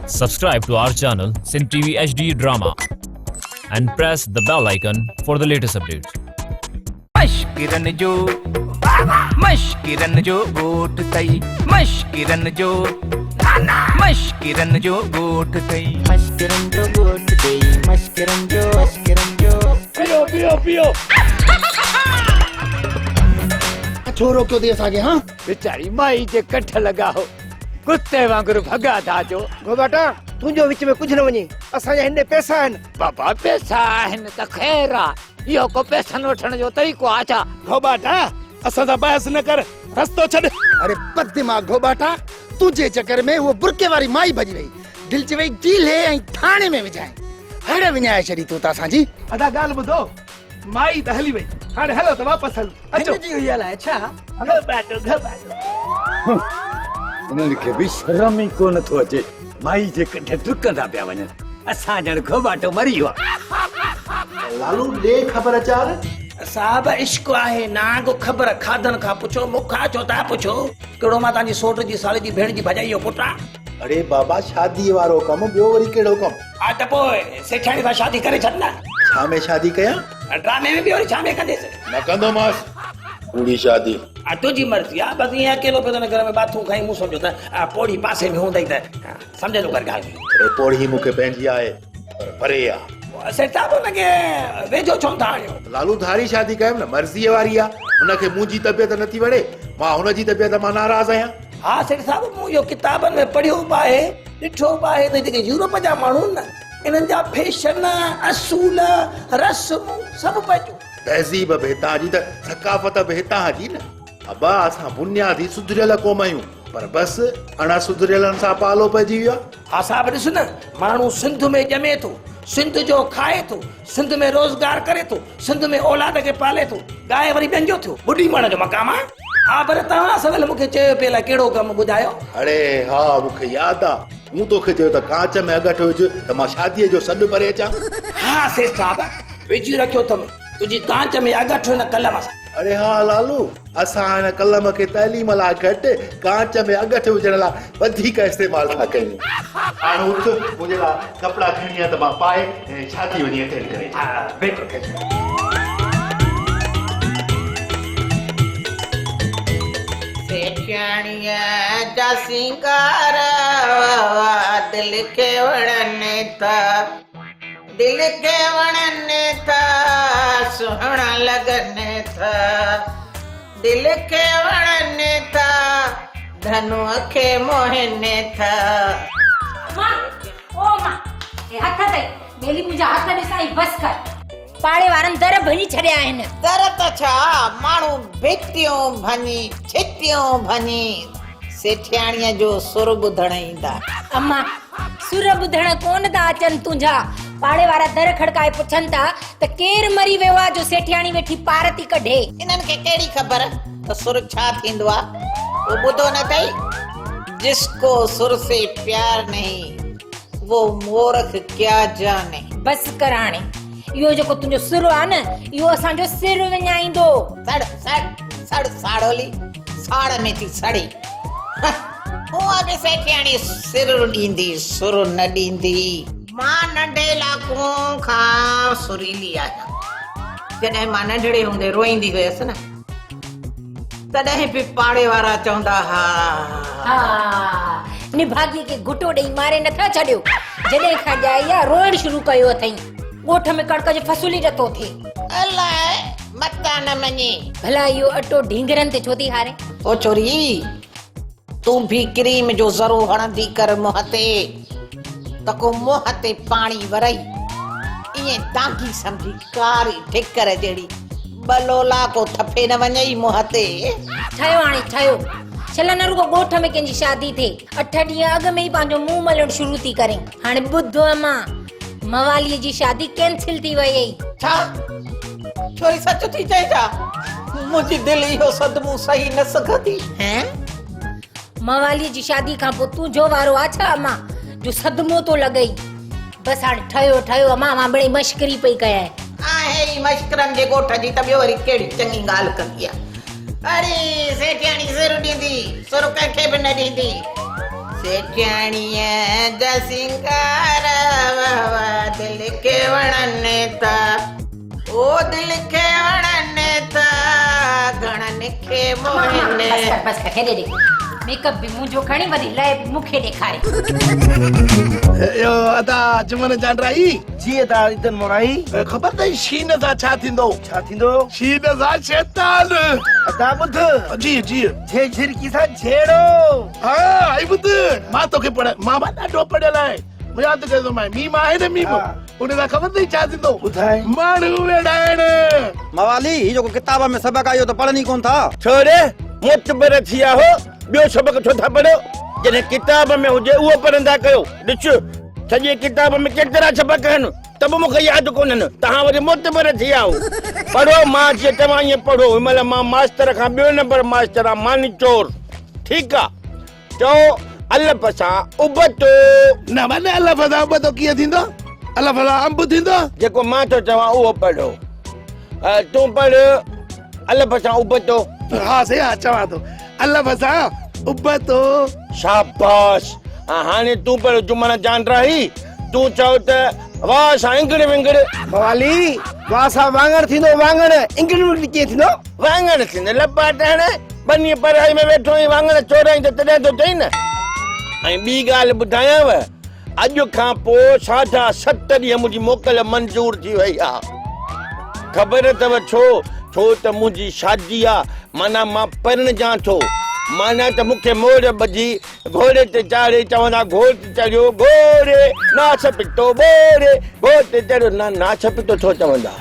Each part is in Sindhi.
Subscribe to our channel Sindh TV HD Drama and press the bell icon for the latest updates. مشڪرن جو مشڪرن جو ڳوٺ اٿئي مشڪرن جو مشڪرن جو ڳوٺ اٿئي مشڪرن جو ڳوٺ اٿئي مشڪرن جو مشڪرن جو پيو پيو پيو ڇو روڪيو اٿئي اسان کي هان ويچاري مائي جي ڪٺ لڳا هو ڪتي وانگر ڀڳا ٿا اچو. گهوٻاٽا تنهنجو وچ ۾ ڪجهه نه وڃي اسان جا هن ڏي پئسا آهن. بابا پئسا آهن ته خير آ اهو ڪو پئسن وٺڻ جو طريقو آ ڇا؟ گهوٻاٽا اسان سان بحث نه ڪر رستو ڇڏ. اڙي بد دماغ گهوٻاٽا تنهنجي چڪر ۾ هوء برقعي واري مائي ڀڄي وئي دل چوي جيلهي ۽ ٿاڻي ۾ وجهانء هڙ وڃائي ڇڏي تو ته اسان جي. ادا ڳالهه ٻڌو مائي ته هلي وئي هاڻي هلو ته واپس هلون اچو. هن جي هئي الائي ڇا؟ گهٻاٽو گهٻاٽو. انهن کي به شرم ئي ڪونه ٿو اچي مائي جي ڪڍ ڊڪندا پيا وڃن اسان ڄڻ گهوٻاٽو مري ويو آ. لالو ڏي خبر چار. صاحب عشق آهي نانگ خبر کاڌن کان پڇو مون کان ڇو ٿا پڇو ڪهڙو مان توهان جي سوٽ جي سالي جي ڀيڻ جي ڀڄائي جو پٽ آ. اڙي بابا شادي وارو ڪم ٻيو وري ڪهڙو ڪم. ها ته پوء سيٺياڻي سان شادي ڪري ڇڏ نه. ڇا ۾ شادي ڪيان؟ ڊرامي ۾ به وري ڇا ۾ ڪنديس؟ نه ڪندومانس ڪوڙي شادي. ها تنهنجي مرضي آ بس ائين اڪيلو پيو ٿو هن گهر ۾ ٻاٿون کائين مون سمجهيو ته پوڙهي پاسي ۾ هوندئي ته سمجهندو ڪر ڳالهه کي. اڙي پوڙهي مون کي پنهنجي آهي پر پري آ. سيٺ صاحب هن کي ويجهو ڇو نٿا آڻيو؟ لالو ڌاري شادي ڪيم نه مرضيء واري آ هن کي منهنجي طبيعت نٿي وڻي مان هن جي طبيعت مان ناراض آهيان. ها سيٺ صاحب مون اهو ڪتابن ۾ پڙهيو به آهي ڏٺو به آهي ته جيڪي يورپ جا ماڻهو آهن نه انهن جا فيشن، اصول، رسمون سڀ پنهنجون. تهذيب به هتان جي ته ثقافت به هتان جي نه. ابا اسان بنيادي سڌريل قوم آهيون پر بس اڻ سڌريلن سان پالو پئجي ويو آهي. ها صاحب ڏس نه ماڻهو سنڌ ۾ ڄمي ٿو، سنڌ جو کائي ٿو، سنڌ ۾ روزگار ڪري ٿو، سنڌ ۾ اولاد کي پالي ٿو، ڳائي وري ٻين جو ٿيو. ٻڏي مرڻ جو مقام آ. ها پر توهان سويل مون کي چيو پئي الائي ڪهڙو ڪم ٻڌايو. اڙي ها مون کي ياد آ. مون توکي چيو ته ڪانچ ۾ اڳٺ وجهه ته مان شاديء جو سڏ ڀري اچان. ها سيٺ صاحب وجهي رکيو اٿم تنهنجي ڪانچ ۾ اڳٺ هن قلم سان. اڙي ها لالو اسان هن قلم کي تعليم لاء گهٽ ڪانچ ۾ اڳٺ وجهڻ لاء وڌيڪ استعمال ٿا ڪيون. هاڻ اٿ منهنجي لاء ڪپڙا کڻي آ ته مان پائي شادي وڃي اٽينڊ ڪري اچان. ها بلڪل بلڪل. سيٺياڻيء جا سينگار دل کي وڻن ٿا، دل کي وڻن ٿا، سهڻا لڳن ٿا، دل کي وڻن ٿا، ڌنوء کي موهن ٿا. مان، او مان، هي هٿ اٿئي، ٻيلي منهنجا هٿ ڏس ۽ بس ڪر. پاڙي وارن در ڀڃي ڇڏيا آهن. در ته ڇا، ماڻهو ڀتيون ڀڃي، ڇتيون ڀڃي، سيٺياڻيء جو سر ٻڌڻ ايندا. اما، سر ٻڌڻ ڪونه ٿا اچن تنهنجا. پاڙي وارا در کڙڪائي پڇن ٿا ته ڪير مري ويو آ جو سيٺياڻي ويٺي پارتي ڪڍي. انهن کي ڪهڙي خبر ته سر ڇا ٿيندو آ. اهو ٻڌو نه اٿئي، جس ڪو سر سي پيار نهين، وو مورک ڪيا جاني. بس ڪر هاڻي. اهو جيڪو تنهنجو سر آ نه، اهو اسان جو سر وڃائيندو. سڙ سڙ سڙ ساڙولي، ساڙ ۾ ٿي سڙي. هونء به سيٺياڻي سر ڏيندي، سر نه ڏيندي. مان ننڍي لاڪون کان سريلي آهيان. جڏهن مان ننڍڙي هوندي روئيندي هيس نه، تڏهن به پاڙي وارا چوندا ها. ها، نڀاڳيء کي گهٽو ڏيئي ماري نٿا ڇڏيو. جڏهن کان ڄائي آ، روئڻ شروع ڪيو اٿئي. ڳوٺ ۾ ڪڻڪ جو فصل ئي نٿو ٿئي. الاء، متان نه مڃين. ڀلا اهو اٽو ڍينگرن تي ڇو ٿي هارين؟ او ڇوري، تون به ڪريم جو ذرو هڻندي ڪر منهن تي ته ڪو منهن تي پاڻي ورئي. ائين دانگي سمجهي ڪاري ٺڪر جهڙي ٻه لولا ڪو ٿڦي نه وڃئي منهن تي. ٺهيو هاڻي ٺهيو. شل نه رڳو ڳوٺ ۾ ڪنهن جي شادي ٿئي. اٺ ڏينهن اڳ ۾ ئي پنهنجو منهن ملڻ شروع ٿي ڪرين. هاڻي ٻڌ امان، مواليء جي شادي ڪينسل ٿي ويئي. ڇا؟ ڇوري سچ ٿي چئين ڇا؟ منهنجي دل اهو صدمو سهي نه سگهندي. هين؟ مواليء جي شادي کان پوء تنهنجو وارو آ ڇا امان، جو صدمو ٿو لڳئي. بس هاڻي ٺهيو ٺهيو امان، مان مڙئي مشڪري پئي ڪيانء. آهي ئي مشڪرن جي ڳوٺ جي ته ٻيو وري ڪهڙي چڱي ڳالهه ڪندي آ. اڙي سيٺياڻي سر ڏيندي، سر ڪنهن کي به نه ڏيندي. سيٺياڻيء جا سينگار واهه واهه دل کي وڻن ٿا او دل کي وڻن ٿا گهڻن کي موهن. بس ڪر بس ڪر هيڏي ڏي ميڪ اپ به منهنجو کڻي وري لئه به مون کي ڏيکاري. اهو ادا جمن جانڊرائي. جي ادا عيدن مورائي. خبر اٿئي شين سان ڇا ٿيندو؟ ڇا ٿيندو؟ شين سان شيطان. ادا ٻڌ. جي جي. جي جهرڪي سان جهيڙو. ها ۽ ٻڌ مان توکي پڙهه مان به ڏاڍو پڙهيل آهيان ياد ڪري ٿو مان ميم آهي نه ميم ان سان خبر اٿئي ڇا ٿيندو؟ ٻڌاء. ماڻهو ويڙهائڻ. موالي هي جيڪو ڪتاب ۾ سبق آهي اهو ته پڙهن ئي ڪونه ٿا. ڇو ري معتبر ٿي ويا هو ٻيو سبق ڇو ٿا پڙهو جڏهن ڪتاب ۾ هجي اهو پڙهندا ڪيو ڏس سڄي ڪتاب ۾ ڪيترا سبق آهن ته به مون کي ياد ڪونهن. توهان وري معتبر ٿي ويا آهيو. پڙهو، مان جيئن چوان ائين پڙهو. هن مهل مان ماستر کان ٻيو نمبر ماستر آهيان، ماني چور. ٺيڪ آ. چئو الف سان ابتو. نه معنيٰ الف سان ابتو ڪيئن ٿيندو؟ الف سان انب ٿيندو؟ جيڪو مان ٿو چوان اهو پڙهو. تون پڙهه الف سان ابتو. ها سائين ها چوان ٿو. الف سان ابتو. شاباش. هاڻي تون پڙهه جمن جانڊراهي. تون چئو ته واهه سان انگڙ ونگڙ. موالي، واهه سان واڱڻ ٿيندو واڱڻ، انگڙ ونگڙ ڪيئن ٿيندو؟ واڱڻ ٿيندو لپاٽ هڻ، ٻنيء پرائي ۾ ويٺو آهين واڱڻ چورائين ته تڏهن ٿو چئين نه. ۽ ٻي ڳالهه ٻڌايانء، اڄ کان پوء ساڍا ست ڏينهن منهنجي موڪل منظور ٿي وئي آ. خبر اٿو ڇو؟ ڇو ته منهنجي شادي آ، معنيٰ مان پرڻجان ٿو. معنيٰ ته مون کي موڙ ٻڌي گهوڙي تي چاڙهي چوندا گهوٽ چڙهيو گهوڙي ناس پتو ٻوڙي گهوٽ چڙهيو نه ناس پتو ڇو چوندا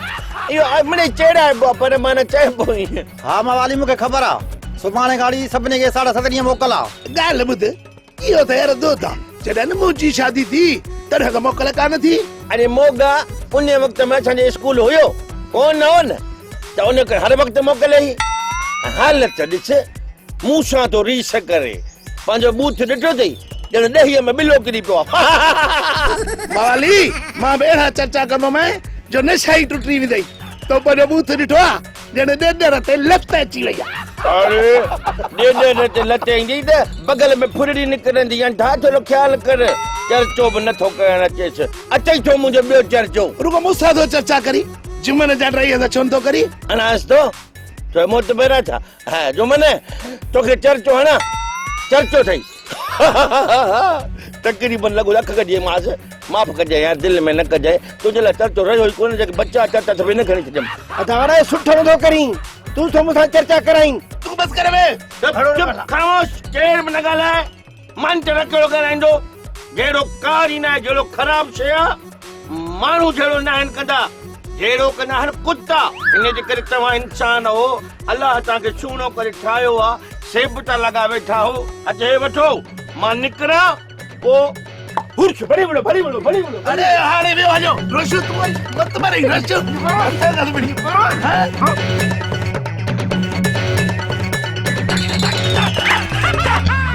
اهو مڙئي چيڙائبو آ پر معنيٰ چئبو ائين. ها موالي مون کي خبر آ سڀاڻي کان وٺي سڀني کي ساڍا ست ڏينهن موڪل آ. ڳالهه ٻڌ اهو ته يار دودا جڏهن منهنجي شادي ٿي تڏهن ته موڪل ڪانه ٿي. اڙي موڳا انهي وقت ۾ اسان جو اسڪول هيو ڪونه هو نه ته ان ڪري هر وقت موڪل هئي حالت ڏس مون سان ٿو ريس ڪري. پنهنجو ٻوٿ ڏٺو اٿئي، ڄڻ ڏهيء ۾ ٻلو ڪري پيو آهي. موالي، مان به اهڙا چرچا ڪندومانء جو نشا ئي ٽٽي ويندئي. تو پنهنجو ٻوٿ ڏٺو آهي، ڄڻ ڏيڏر تي لت اچي وئي آهي. اڙي، ڏيڏر تي لت ايندي ته بغل ۾ ڦرڙي نڪرندي. انڌا، ٿورو خيال ڪر. چرچو به نٿو ڪرڻ اچيس. اچئي ٿو منهنجو ٻيو چرچو. رڳو مون سان ٿو چرچا ڪرين، جمن جا ڊرائي سان ڇو نٿو ڪرين؟ هڻانس ٿو. ڇو معتبر آهي ڇا؟ ها جمن توکي چرچو هڻان چرچو اٿئي تقريبن لڳو اک ڪڍي ماس معاف ڪجانء يار دل ۾ نه ڪجانء تنهنجي لاء چرچو رهيو ئي ڪونه جيڪي بچا چرچا سڀ هن کڻي ڇڏيم. ادا هاڻي سٺو نٿو ڪرين تون ٿو مون سان چرچا ڪرائين. تون بس ڪر وي. چپ چپ خاموش ڪير به نه ڳالهائي من ته رکيو ڳالهائيندو جهڙو ڪار ئي ناهي جهڙو خراب شيء آ. ماڻهو جهڙو ناهن ڪندا، جهڙو ڪندا آهن ڪتا. ان جي ڪري توهان انسان هو، الله توهان کي سهڻو ڪري ٺاهيو آ، سيبتا لڳا ويٺا هو، اچ هي وٺو، مان نڪران پوء هرش ڀري وڙو ڀري وڙو ڀري وڙو. اڙي هاڻي ويو هليو رش تون وري مت مري رش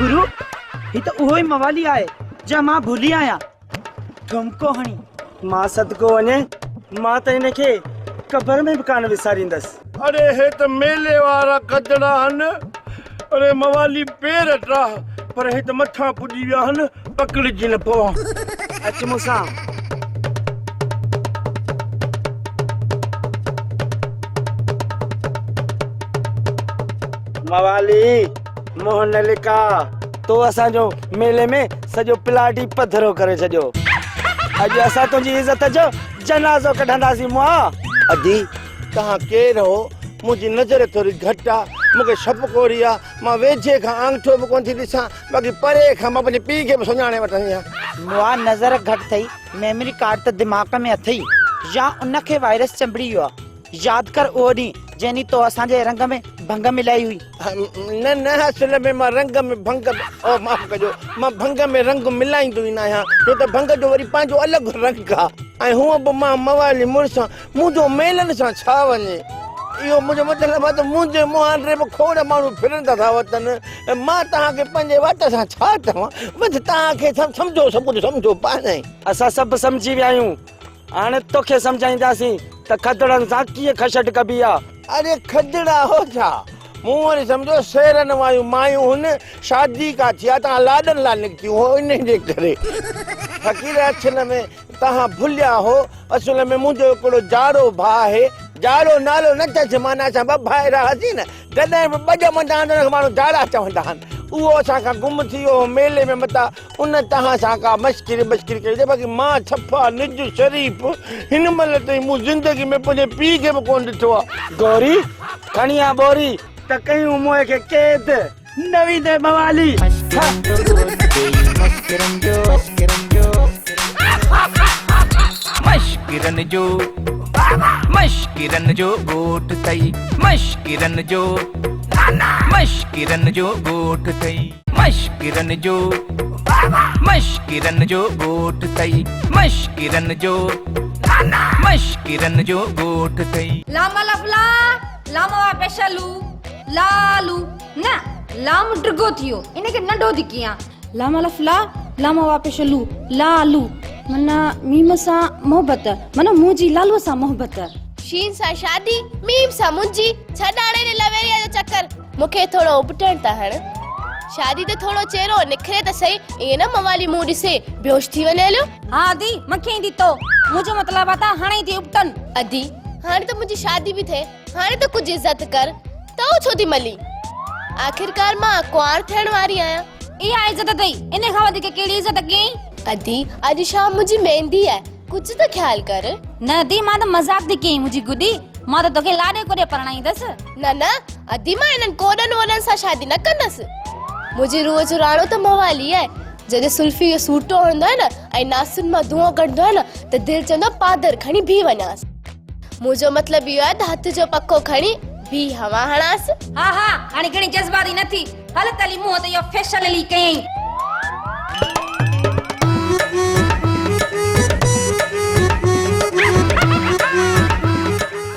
گرو هي ته اهو ئي موالي آهي جنهن مان ڀلي آهيان. ٺمڪو هڻي مان صدقو وڃي مان ته هن کي قبر ۾ به ڪانه وساريندس. اڙي هي ته ميلي وارا گدڙا هن. اڙي موالي پير ٽاهه پر هي ته مٿان پڄي ويا هن پڪڙجي نه پوان. اچ مون سان. موالي منهن نه لڪاء. تو اسان جو ميلي ۾ سڄو پلاٽ ئي پڌرو ڪري ڇڏيو. اڄ اسان تنهنجي عزت جو جنازو ڪڍنداسين مئا. ادي توهان ڪير هو؟ منهنجي نظر ٿوري گهٽ آ، مون کي شپ ڪوري آ، مان ويجهي کان آڱٺو به ڪونه ٿي ڏسان، باقي پري کان مان پنهنجي پيء کي به سڃاڻي وٺندي آهيان. مئا نظر گهٽ ٿئي، ميموري ڪارڊ ته دماغ ۾ اٿئي يا ان کي وائرس چنبڙي ويو آ. ياد ڪر اهو ڏينهن جنهن ڏينهن تو اسان جي رنگ ۾ ڀنگ ملائي هئي. نه نه اصل ۾ مان رنگ ۾ ڀنگ او معاف ڪجو مان ڀنگ ۾ رنگ ملائيندو ئي ناهيان ڇو ته ڀنگ جو وري پنهنجو الڳ رنگ آ ۽ هونء به مان موالي مڙس آن منهنجو ميلن سان ڇا وڃي اهو منهنجو مطلب آ ته منهنجي مهانڊي ۾ کوڙ ماڻهو ڦرندا ٿا وتن مان توهان کي پنهنجي وات سان ڇا چوان بس توهان کي سڀ سمجهو سڀ ڪجهه سمجهو پاڻ ئي. اسان سڀ سمجهي ويا آهيون هاڻي توکي سمجهائينداسين ته کدڙن سان ڪيئن کشٽ ڪبي آ. اڙي کدڙا هو ڇا؟ مون وري سمجهيو سيرن واريون مايون هن، شادي ڪا ٿي آ، توهان لاڏن لاء نڪتيون هو، انهي جي ڪري. فقير اصل ۾ توهان ڀليا هو، اصل ۾ منهنجو هڪڙو جاڙو ڀاء آهي، جاڙو نالو نه اٿس، معنيٰ اسان ٻه ڀائر هئاسين نه، تڏهن به ٻه ڄمندا آهن، ان کي ماڻهو جاڙا چوندا آهن. اهو اسان کان گم ٿي ويو هو ميلي ۾ متان ان توهان سان ڪا مشڪري بشڪري ڪئي هجي، باقي مان صفا نج شريف هن مهل تائين مون زندگي ۾ پنهنجي پيء کي به ڪونه ڏٺو آهي. گوري کڻي آ ٻوري ته ڪيون موهي کي قيد نه ويندين موالي. مشڪرن جو مشڪرن جو ڳوٺ ٿئي مشڪرن جو مشڪرن جو ڳوٺ ٿئي مشڪرن جو مشڪرن جو ڳوٺ ٿئي مشڪرن جو مشڪرن جو ڳوٺ ٿئي. لام الف لا، لام وا پيش لو، لالو، نه، لام ڊگهو ٿي ويو، ان کي ننڍو ٿي ڪيان. لام الف لا، لام وا پيش لو، لالو، معنيٰ ميم سان محبت، معنيٰ منهنجي لالوء سان محبت. شين سان شادي، ميم سان منهنجي، ڇڏ هاڻي ان لويريا جو چڪر. مون کي ٿورو اپٽڻ ته هڻ. شادي تي ٿورو چهرو نکري ته سهي، ائين نه موالي منهن ڏسي بيهوش ٿي وڃي هليو. ها ادي، مون کي ايندي تو. منهنجو مطلب آ ته هاڻي ئي ٿي اپٽن. ادي، هاڻي ته منهنجي شادي به ٿئي، هاڻي ته ڪجهه عزت ڪر. تئو ڇو ٿي ملين؟ آخرڪار مان ڪنوار ٿيڻ واري آهيان. اها عزت اٿئي، ان کان وڌيڪ ڪهڙي عزت ڪيئي؟ ادي، اڄ شام منهنجي ميندي آهي، ڪجهه ته خيال ڪر. نه ادي، مان ته مذاق ٿي ڪيئي منهنجي گڏي، مان ته توکي لاڏي ڪوڏي پرڻائيندس. نه نه ادي مان انهن ڪوڏن ووڏن سان شادي نه ڪندس. منهنجي روح جو راڻو ته موالي آهي. جڏهن سلفي جو سوٽو هڻندو آهي نه ۽ ناسن مان دونهون ڪڍندو آهي نه ته دل چوندو آهي پادر کڻي بيهي وڃانس. منهنجو مطلب اهو آهي ته هٿ جو پکو کڻي بيهي هوا هڻانس. ها ها هاڻي گهڻي جذباتي نه ٿي. هل ته هلي منهن تي اهو فيشل هلي ڪيائين.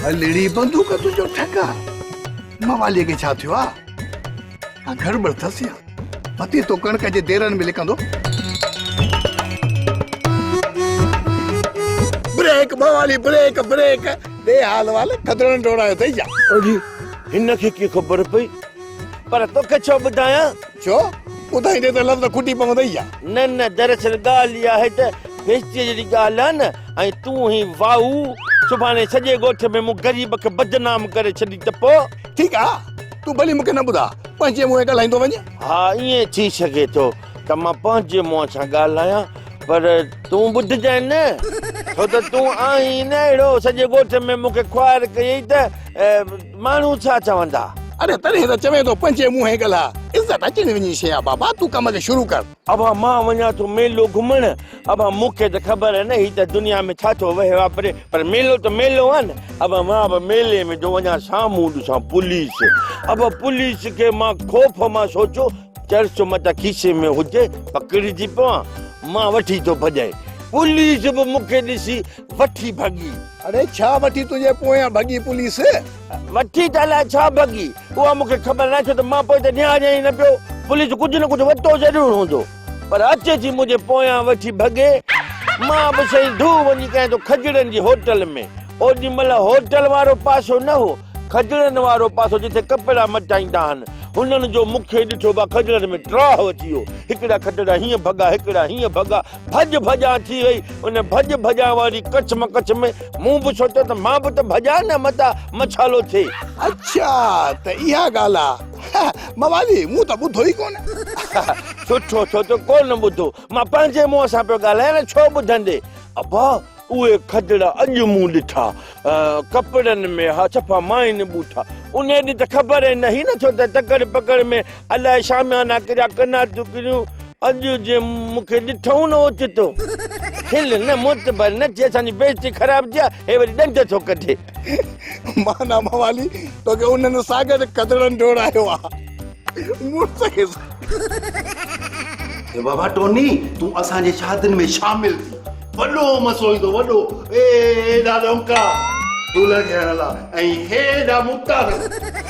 هلڙي بندوق تنهنجو ٺڪ آ. مواليء کي ڇا ٿيو آ؟ ڪا گڙٻڙ ٿس يا؟ متي تو ڪڻڪ جي ديرن ۾ لڪندو. بريڪ موالي بريڪ بريڪ ڏي حال وال کدڙن ڊوڙايو اٿئي ڇا؟ اڙي هن کي ڪيئن خبر پئي؟ پر توکي ڇو ٻڌايان؟ ڇو؟ ٻڌائيندين ته لفظ کٽي پوندئي ڇا؟ نه نه دراصل ڳالهه اها آهي ته بيستيء جهڙي ڳالهه آهي نه ۽ تون هين واهو، سڀاڻي سڄي ڳوٺ ۾ مون غريب کي بدنام ڪري ڇڏين ته پوء؟ ٺيڪ آ، تون ڀلي مون کي نه ٻڌاء، پنهنجي منهن ڳالهائيندو وڃ. ها ائين ٿي سگهي ٿو ته مان پنهنجي منهن سان ڳالهايان پر تون ٻڌجانء نه، ڇو ته تون آهين ئي نه اهڙو، سڄي ڳوٺ ۾ مون کي خوار ڪيئي ته ماڻهو ڇا چوندا؟ اڙي تڏهن ته چوين ٿو پنهنجي منهن ڳالهاء، عزت اچڻ وڃي شيء آ بابا، تون ڪم کي شروع ڪر. ابا مان وڃان ٿو ميلو گهمڻ، ابا مون کي ته خبر نه هي ته دنيا ۾ ڇا ٿو وهي واپري، پر ميلو ته ميلو آ نه، ابا مان به ميلي ۾ جو وڃان سامهون ڏسان پوليس، ابا پوليس کي مان خوف مان سوچيو چرس متان کيسي ۾ هجي پڪڙجي پوان، مان وٺي ٿو ڀڄان، پوليس به مون کي ڏسي وٺي ڀڳي. اڙي ڇا وٺي تنهنجي پويان ڀڳي پوليس؟ وٺي ته الائي ڇا ڀڳي، اها مون کي خبر ناهي ڇو ته مان پوئتي نهاريان ئي نه پيو. پوليس ڪجهه نه ڪجهه وتو ضرور هوندو، پر اچي ٿي منهنجي پويان وٺي ڀڳي. مان به سائين ڌو وڃي ڪيان ٿو کجڙن جي هوٽل ۾. اوڏي مهل هوٽل وارو پاسو نه هو، کجڙن وارو پاسو جتي ڪپڙا مٽائيندا آهن. هنن جو مون کي ڏٺو با کجڙن ۾ ٽراهه اچي ويو. هڪڙا کجڙا هيئن ڀڳا، هڪڙا هيئن ڀڳا. ڀڄ ڀڄان ٿي وئي. ان ڀڄ ڀڄان واري ڪڇ مڪڇ ۾ مون به سوچيو ته مان به ته ڀڄان نه متان مڇالو ٿئي. اڇا ته اها ڳالهه آ. موالي مون ته ٻڌو ئي ڪونه. سٺو ٿيو تو ڪونه ٻڌو. مان پنهنجي منهن سان پيو ڳالهايان نه ڇو ٻڌندي. ابا اهي کدڙا اڄ مون ڏٺا. ڪپڙن ۾ ها صفا مائن ٻوٺا. انهي ڏينهن ته خبر ئي نه هئي نه ڇو ته تڪڙ پڪڙ ۾ الائي شاميانا ڪريا ڪناتيون ڪريون. اڄ جي مون کي ڏٺئون نه اوچتو. کل نه معتبر نه ٿي اسان جي بيعزتي خراب ٿي آ هي وري ڏند ٿو ڪڍي. معنيٰ موالي توکي انهن ساڳين کدڙن ڊوڙايو آ. مڙس کي. اي بابا ٽوني تون اسان جي شادين ۾ شامل ٿي. وڏو مسو ايندو وڏو ايڏا ڏونڪا دولهه کي هڻڻ لا ۽ هيڏا متاثر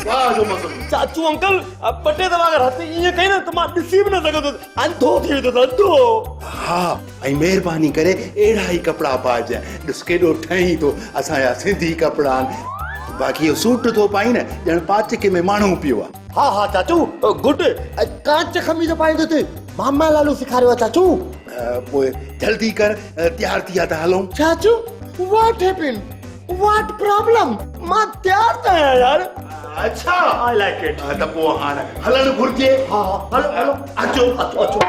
واهه جو مسو ايندو. چاچو انڪل ٻه ٽي دفعا اگر هٿ ائين ڪئي نه ته مان ڏسي به نه سگهندس انڌو ٿي ويندس انڌو. ها ۽ مهرباني ڪري اهڙا ئي ڪپڙا پائجانء ڏس ڪيڏو ٺهين ٿو اسان جا سنڌي ڪپڙا آهن. باقي اهو سوٽ ٿو پائين نه ڄڻ پاچڪي ۾ ماڻهو پيو آ. ها ها چاچو گڊ ۽ ڪانچ خميز پائيندو ٿي ماما لالو سيکاريو آ چاچو. پوء جلدي ڪر تيار ٿي آ ته هلون. چاچو واٽ هيپن واٽ پرابلم مان تيار ته آهيان يار. اڇا I like it. ته پوء هاڻ هلڻ گهرجي. ها ها هلو هلو اچو اچو اچو.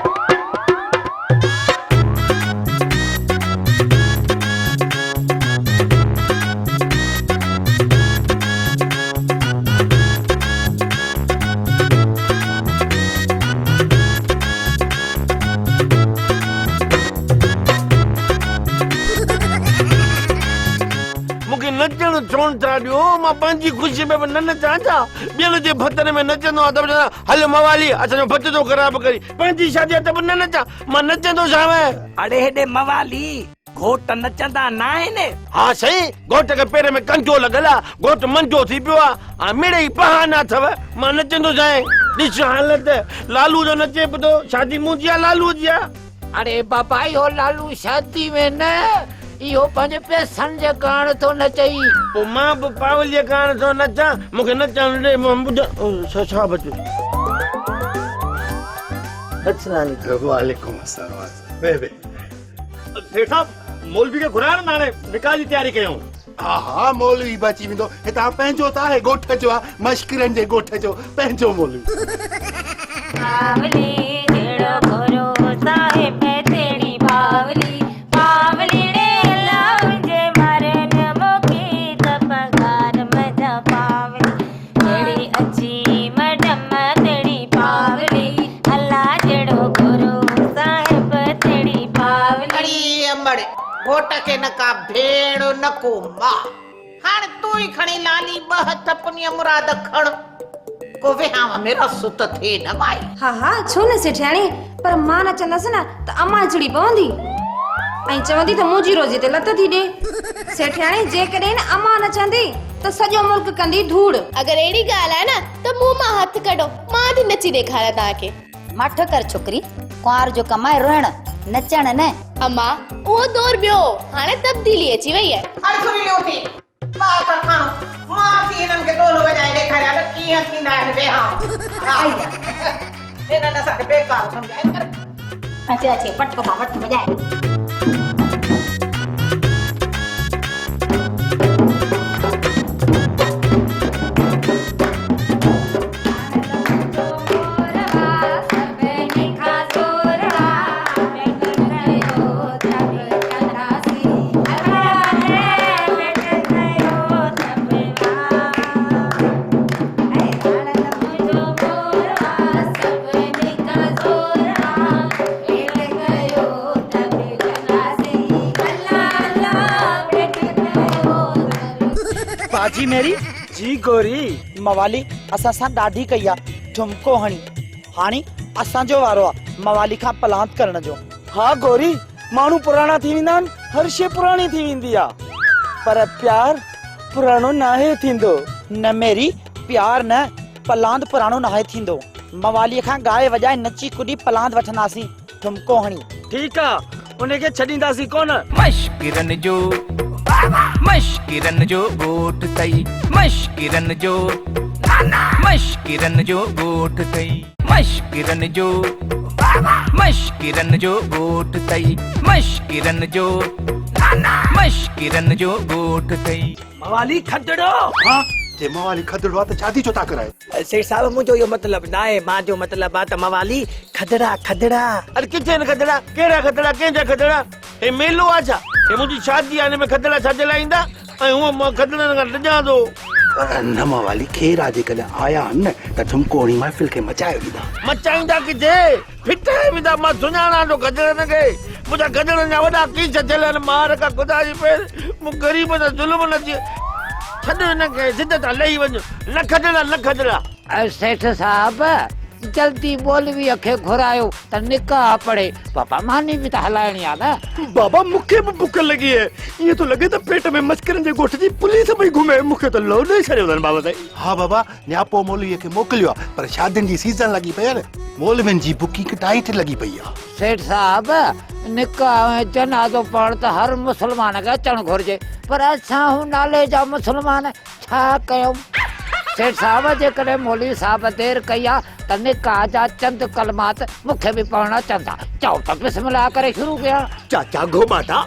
مون کي نچڻ ڇونه ٿا ڏيو، مان پنهنجي خوشي ۾ به نه نچان ڇا؟ ٻين جي ڀتن ۾ نچندو آهيان ته به چوندا هل موالي اسان جو ڀت ٿو خراب ڪرين، پنهنجي شادي آهي ته به نه نچان، مان نچندوسانء. اڙي هيڏي موالي، گهوٽ نچندا ناهن. ها سائين، گهوٽ کي پير ۾ ڪنجو لڳل آ، گهوٽ منجو ٿي پيو آ، ها مڙئي بهانا اٿو، مان نچندوسانء. ڏس حالت، لالو جو نچي به ٿو، شادي منهنجي آ لالوء جي آ. اڙي بابا اهو لالو شادي ۾ نه، اهو پنهنجي پئسن جي ڪاڻ ٿو نچئي. پوء مان به پاوليء ڪاڻ ٿو نچان، مون کي نچڻ ڏي، مان ٻڌان، ڇا بچيو. السلام عليڪم. وعليڪم السلام. ويهه ويهه. سيٺ صاحب مولوي کي گهرايو نه هاڻي نڪاح جي تياري ڪيون. ها ها مولوي به اچي ويندو هتان پنهنجو ته آهي ڳوٺ جو آ مشڪرن جي ڳوٺ جو پنهنجو مولوي. پاولي جهڙو گورو صاحب تهڙي پاولي پاولي ڙي الا منهنجي مارن مونکي ته پگهار منجهان پاولي جهڙي اڇي مڊم تهڙي پاولي الا جهڙو گورو صاحب تهڙي پاولي. اڙي امڙ، گهوٽ کي نه ڪا ڀيڻ نه ڪو ماء. هاڻ تون ئي کڻي لالي ٻه هٿ پنيء مراد کڻ. ڪو وهانء ۾ رس ته ٿئي نه مائي. ها ها ڇو نه سيٺياڻي، پر مان نچندس نه ته امان چڙي پوندي ۽ چوندي ته منهنجي روزي تي لت ٿي ڏي. سيٺياڻي جيڪڏهن نه امان نچندي ته سڄو ملڪ ڪندي ڌوڙ. اگر اهڙي ڳالهه آهي نه ته مون مان هٿ ڪڍو، مان ٿي نچي ڏيکاريان توهان کي. ماٺ ڪر ڇوڪري، ڪنوار جو ڪم آهي روئڻ، نچڻ نه. امان اهو دور ٻيو هو، هاڻي تبديلي اچي وئي آهي. هل سريلي اٿي، ٻه هٿ کڻ، مان ٿي هنن کي ڏولو وڄائي ڏيکاريان ته ڪيئن ٿيندا آهن ويهانء. هنن اسان کي بيڪار سمجهيو آهي. اچي اچي وٺ مان وٺ وڄائي. باجي ميري جي گوري موالي اسان سان ڏاڍي ڪئي آ ٺمڪو هڻي هاڻي اسان جو وارو آ موالي کان پلاند ڪرڻ جو. ها گوري ماڻهو پراڻا ٿي ويندا آهن هر شيء پراڻي ٿي ويندي آ پر پيار پراڻو ناهي ٿيندو. نه ميري پيار نه پلاند پراڻو ناهي ٿيندو. مواليء کان ڳائي وڄائي نچي ڪڏي پلاند وٺنداسين ٺمڪو هڻي. ٺيڪ آ ان کي ڇڏينداسين ڪونه. مشڪرن جو مشڪرن جو ڳوٺ ٿئي مشڪرن جو مشڪرن جو ڳوٺ ٿئي مشڪرن جو مشڪرن جو ڳوٺ ٿئي مشڪرن جو مشڪرن جو ڳوٺ ٿئي. موالي کدڙو. ها جي موالي کدڙو آ ته شادي ڇو ٿا ڪرايو. سيٺ صاحب منهنجو اهو مطلب ناهي مان جو مطلب آ ته موالي کدڙا کدڙا. اڙي ڪٿي آهن کدڙا ڪهڙا کدڙا ڪنهن جا کدڙا هي ميلو آ ڇا هي منهنجي شادي آ هن ۾ کدڙا ڇا جي لاء ايندا ۽ هونء مان کدڙن کان ڊڄان ٿو. نه موالي خير آ جيڪڏهن آيا آهن نه ته ٺمڪو هڻي محفل کي مچائي ويندا. مچائيندا ڪٿي ڦٽائي ويندا مان سڃاڻان ٿو کدڙن کي منهنجا کدڙن جا وڏا ڪيس ٿيل آهن مار کان خدا جي پير مون غريب سان ظلم نه ٿئي ڇڏ هن کي ضد تان لهي وڃ نه کدڙا نه کدڙا. اي سيٺ صاحب جلدي مولويء کي گهرايو ته نڪاح پڙهي. بابا ماني به ته هلائڻي آ نه. بابا مون کي به بک لڳي آهي ائين ٿو لڳي ته پيٽ ۾ مشڪرن جي ڳوٺ جي پوليس پئي گهمي مون کي ته لوڏي ڇڏيو اٿن بابا سائين. ها بابا نياپو مولويء کي موڪليو آ پر شادين جي سيزن لڳي پئي آ نه مولوين جي بڪنگ ٽائيٽ لڳي پئي آ. سيٺ صاحب نڪاح ۽ جنازو پڙهڻ ته هر مسلمان کي اچڻ گهرجي پر اسان هون نالي جا مسلمان ڇا ڪيون؟ سيٺ صاحب جيڪڏهن مولوي صاحب دير ڪئي آ ته نڪاح جا چند ڪلمات مون کي به پڙهڻ اچن ٿا. چئو ته بسم الله ڪري شروع ڪيان. چاچا گهوٻاٽا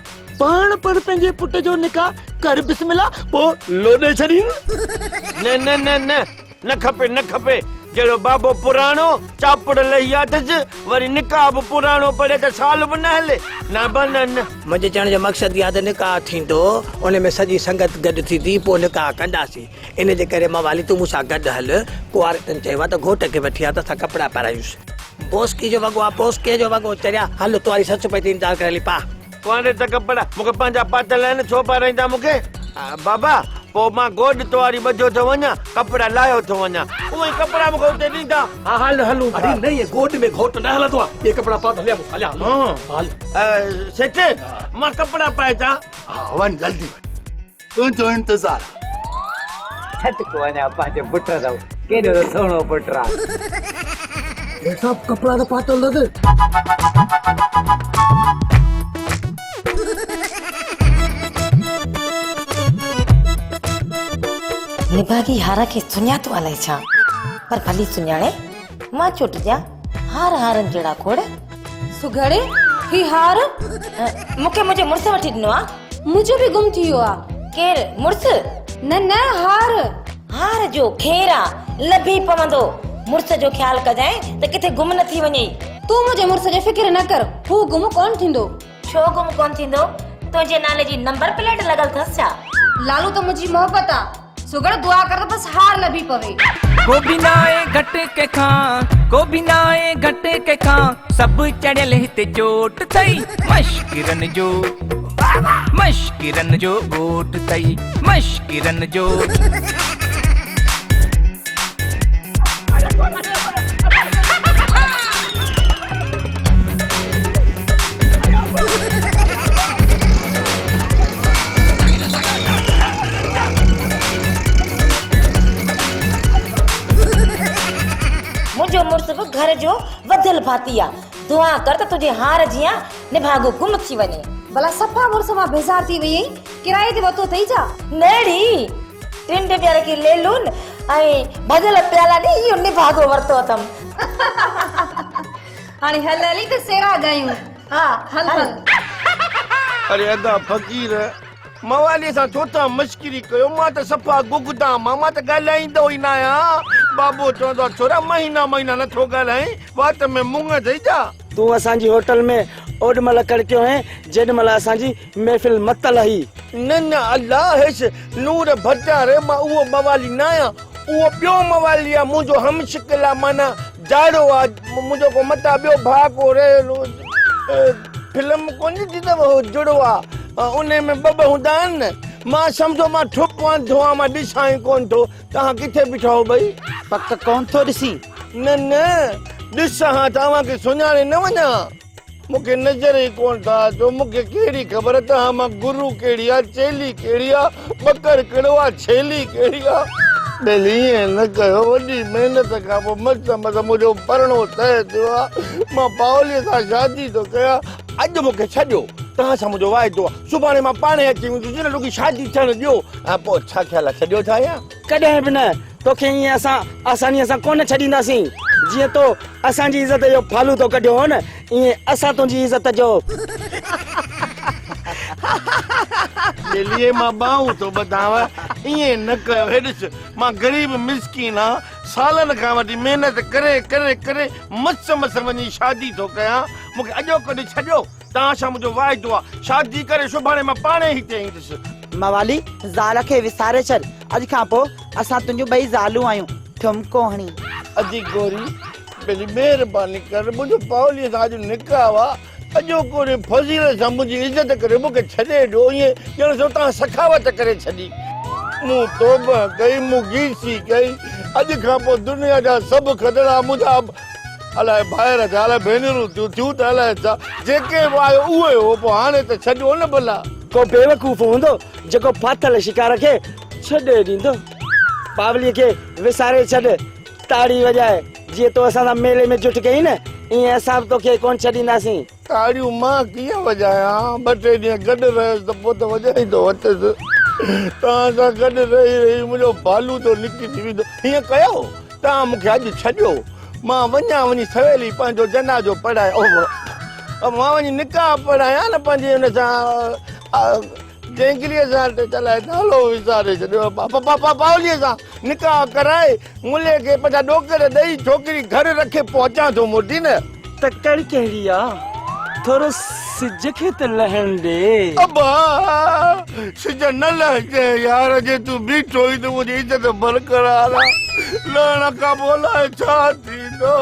پاڻ پڙهه پنهنجي پٽ جو نڪاح ڪر بسم الله پوء لوڏي ڇڏين. نه نه نه نه نه کپي نه کپي جهڙو بابو پراڻو چاپڙ لهي اٿس وري نڪاح به پراڻو پڙهي ته سال به نه هلي نه ابا نه نه. منهنجي چوڻ جو مقصد اهو آهي ته نڪاح ٿيندو ان ۾ سڄي سنگت گڏ ٿيندي پوء نڪاح ڪنداسين ان جي ڪري موالي تون مون سان گڏ هل ڪنواريتن چيو آهي ته گهوٽ کي وٺي آ ته اسان ڪپڙا پارايونس بوسڪي جو وڳو آهي بوسڪي جو وڳو چريا هل تو واري سس پئي ٿي انتظار ڪري هلي پاء. ڪنواريت ڪپڙا مون کي پنهنجا پاتل آهن ڇو پارائيندا مون کي بابا پوء مان گوڏ تواري ٻڌيو ٿو وڃان ڪپڙا لاهيو ٿو وڃان اهي ئي ڪپڙا مون کي اتي ڏيندا. ها هل هلون ٿا. اڙي نه ائين گوڏ ۾ گهوٽ نه هلندو آهي اهي ڪپڙا پاء ته هليا مون سان هليا هلون هل. سيٺ مان ڪپڙا پائي اچان. ها وڃ جلدي وڃ تنهنجو انتظار آ. ڇٽڪو اڃا پنهنجي پٽ اٿو ڪيڏو ته سهڻو پٽ آ. سيٺ صاحب ڪپڙا ته پاتل اٿس. نڀاڳي هار کي سڃاتو الائي ڇا پر ڀلي سڃاڻي مان ڇو ڊڄان هار هارن جهڙا کوڙ. سگهڙ هي هار. مون کي منهنجي مڙس وٺي ڏنو آ. منهنجو به گم ٿي ويو آ. ڪير مڙس؟ نه نه هار. هار جو خير آ لڀي پوندو. مڙس جو خيال ڪجانء ته ڪٿي گم نه ٿي وڃئي. تون منهنجي مڙس جو فڪر نه ڪر هو گم ڪونه ٿيندو. ڇو گم ڪونه ٿيندو؟ تنهنجي نالي جي نمبر پليٽ لڳل اٿس ڇا؟ لالو ته منهنجي محبت آ. سگهڙ دعا ڪر ته بس هار لڀي پوي. ڪو به ناهي گهٽ ڪنهن کان، ڪو به ناهي گهٽ ڪنهن کان، سڀ چڙهيل هتي چوٽ ٿئي، مشڪرن جو مشڪرن جو ڳوٺ ٿئي، مشڪرن جو. منهنجو مڙس به گهر جو وڌل ڀاتي آ، دعا ڪر ته تنهنجي هار جيان نڀاڳو گم ٿي وڃي. ڀلا صفا مڙس مان بيزار ٿي وئي آهين، ڪرائي تي ورتو اٿئي ڇا؟ نه ڙي، ٽن ڊٻين کي ليلون ۽ ڀڳل پيالا ڏئي اهو نڀاڳو ورتو اٿم. هاڻي هل هلي ته سيرا ڳايون. ها هل هل. اڙي ادا فقير موالي سان ڇو ٿا مشڪري ڪيو مان ته صفا گگدام آ مان ته ڳالهائيندو ئي ناهيان بابو چوندو آ ڇورا مهينا مهينا نٿو ڳالهائين وات ۾ مڱ اٿئي ڇا. تون اسان جي هوٽل ۾ اوڏ مهل ڪڙڪيو هئين جيڏ مهل اسان جي محفل متل هئي. نه نه الله هيس نور ڀٽاري مان اهو موالي ناهيان اهو ٻيو موالي آ منهنجو هم شڪل آ معنيٰ جاڙو آ منهنجو ڪو متان ٻيو ڀاء ڪو رهيل فلم ڪونه ڏٺي اٿو هو جڙوا انهي ۾ ٻه ٻه هوندا آهن نه مان سمجهو مان ٺپ انڌو آهيان مان ڏسان ئي ڪونه ٿو توهان ڪٿي بيٺا آهيو ٻئي. پڪ ڪونه ٿو ڏسين. نه نه ڏسان ها ته اوهان کي سڃاڻي نه وڃان ها. مون کي نظر ئي ڪونه ٿا اچو مون کي ڪهڙي خبر توهان مان گرو ڪهڙي آ چيلي ڪهڙي آ ٻڪر ڪهڙو آ ڇيلي ڪهڙي آ. ٻيلي ائين نه ڪيو وڏي محنت کان پوء مس مس منهنجو پرڻو طئي ٿيو آ مان پاوليء سان شادي ٿو ڪيان اڄ مون کي ڇڏيو توهان سان منهنجو واعدو آ سڀاڻي مان پاڻهي اچي ويندس نه رڳي شادي ٿيڻ ڏيو ۽ پوء ڇا خيال آ ڇڏيو ٿا يا. ڪڏهن به نه توکي ائين اسان آسانيء سان ڪونه ڇڏينداسين. جيئن تو اسان جي عزت جو ڦالوتو ڪڍيو هو نه، ائين اسان تنهنجي عزت جو. ٻيلي مان ٻانهون ٿو ٻڌانء، ائين نه ڪيو. هي ڏس، مان غريب مسڪين آن، سالن کان وٺي محنت ڪري ڪري ڪري مس مس وڃي شادي ٿو ڪيان. مون کي اڄوڪو ڏينهن ڇڏيو. توهان سان منهنجو واعدو آ، شادي ڪري سڀاڻي مان پاڻهي هتي ايندس. موالي، زال کي وساري ڇڏ، اڄ کان پوء اسان تنهنجون ٻئي زالون آهيون. ٺمڪو هڻي. ادي گوري، پهرين مهرباني ڪر، منهنجو پاوليء سان اڄ نڪاح آ، اڄوڪو ڏينهن فضيلت سان منهنجي عزت ڪري مون کي ڇڏي ڏيو، ائين ڄڻ سو توهان سخاوت ڪري ڇڏي. مون توبه ڪئي، مون گيسي ڪئي، اڄ کان پوء دنيا جا سڀ کدڙا منهنجا الائي ڀائر ٿيا، الائي ڀينرون ٿيون، ٿيون ته الائي ڇا، جيڪي به آيو اهو ئي هو، پوء هاڻي ته ڇڏيو نه ڀلا. ڪو بيوقوف هوندو جيڪو ڦاٿل شڪار کي ڇڏي ڏيندو. پاوليء کي وساري ڇڏ، تاڙي وڄائي، جيئن تو اسان سان ميلي ۾ جٺ ڪئي نه، ائين اسان به توکي ڪونه ڇڏينداسين. تاڙيون مان ڪيئن وڄايان؟ ٻه ٽي ڏينهن گڏ رهيس ته پوء ته وڄائيندو وتس. توهان سان گڏ رهي رهي منهنجو بالو ٿو نڪري ويندو. هيئن ڪيو، توهان مون کي اڄ ڇڏيو، مان وڃان وڃي سويل ئي پنهنجو جنازو پڙهائي مان وڃي نڪاح پڙهايان نه پنهنجي ان سان. جينگليء سان ته الائي نالو وساري ڇڏيو پاوليء سان نڪاح ڪرائي ملي کي پنهنجا ڏوڪڙ ڏئي ڇوڪري گهر رکي پوء اچان ٿو موٽي نه. تڪڙ ڪهڙي آ ٿورو سج کي ته لهڻ ڏي. ابا سج نه لهجي يار جي تون بيٺو ئي ته منهنجي عزت برقرار آ لهڻ کان پوء الائي ڇا ٿيندو.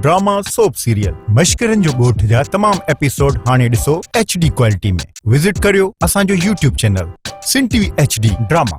ڊراما سوپ سيريل مشڪرن جو ڳوٺ جا تمام ايپيسوڊ هاڻي ڏسو ايڇ ڊي ڪوالٽي ۾ وزٽ ڪريو اسان جو YouTube channel Sindh T V H D drama.